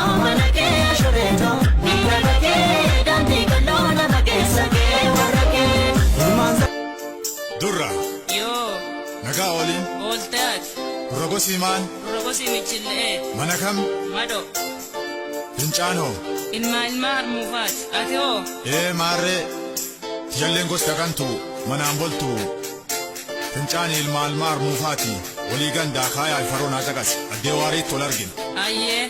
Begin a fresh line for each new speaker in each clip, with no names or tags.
Amala kee ashureeto miidhaga kee daandii qalloo nama keessa kee warra kee.
Durra.
Yoo.
Nagaa ooliin.
Ooltaati.
Durra gosii maal?
Durra gosii michille'ee.
Mana kam?
Mado.
Fincaan hoo?
Ilmaa ilmaa harmuufaati. Ati hoo?
Ee maarree. Tijalleen gosta kantu manaan boltu. Fincaan ilmaa ilmaa harmuufaati. Walii gandaa kaayaa faroo naa caqas. Addee waariitti ol argina.
Ayyee.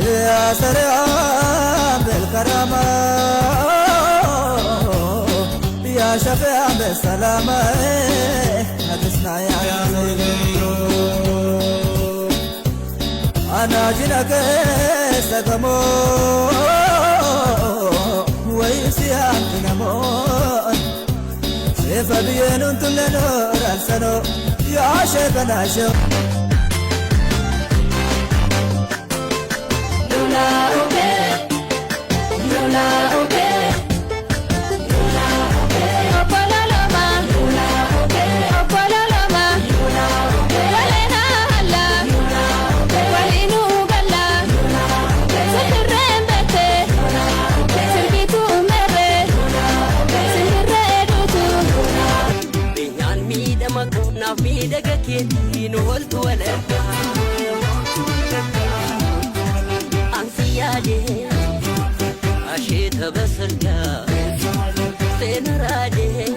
يا سلام بالكرامة يا شفيع بالسلامة هتسمع يا أنا جنك سقمو ويسيان نمون سيف بينون تلنور ألسنو يا شيخنا شيخ.
Binyaan miidhama qonnaaf miidhaga keetiin ooltu walakkaa. Ansi yaadee asheeta basargaa seena raadee.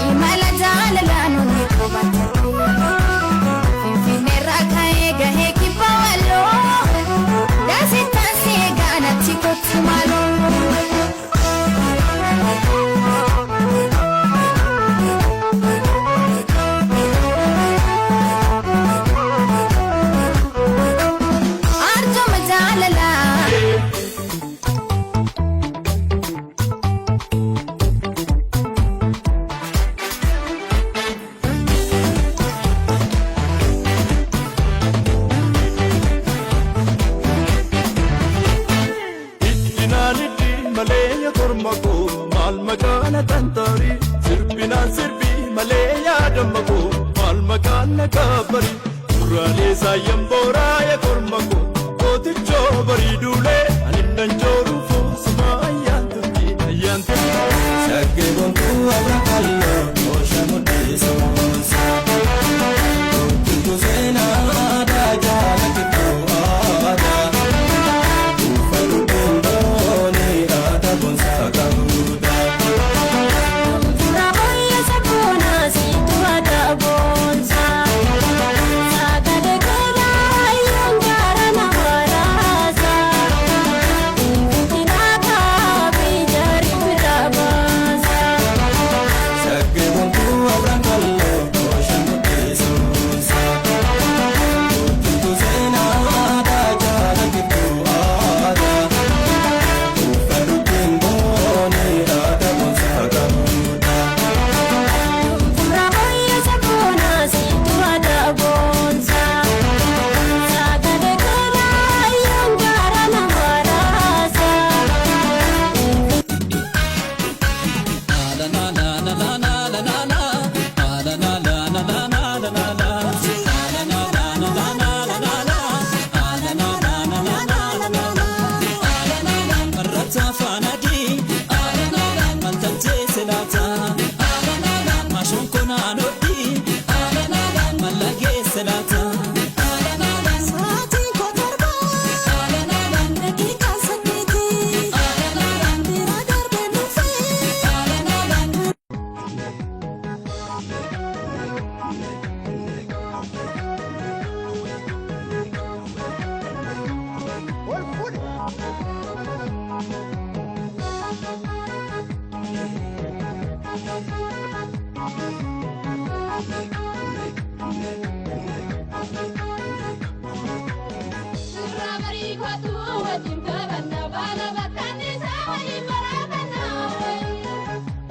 Imala jaalalaa nunni qubattee Finfinneerraa ka'ee gahee kibba walloo Daasittaan seegaa natti kottu maaloo. Arjuma jaalalaa.
Iddinaan iddi malee yaa koo maal maqaan tantaari sirbinaan sirbi malee yaadamma koo maal maqaan na kabbari suuraalee saayyaan booraa yaa korma koo gootichoo bariiduulee ani nan jooruu foosuma ayyaan turti ayyaan turti.
Shaggee gontuu abra kalloo oosha mudhiisuunsa. Gontuu seenaa aadaa jaallattu aadaa. Uffatu dundooni aadaa bonsaa qabuudha.
Suuraa sabboonaa siitu aadaa boonsaa. Sagalee keelaa ayyoon gaara nama raasaa.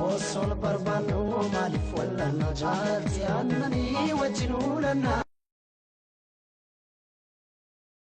Osol barbaannu maaliif wallanna jaarti aannanii wajjin uulanna.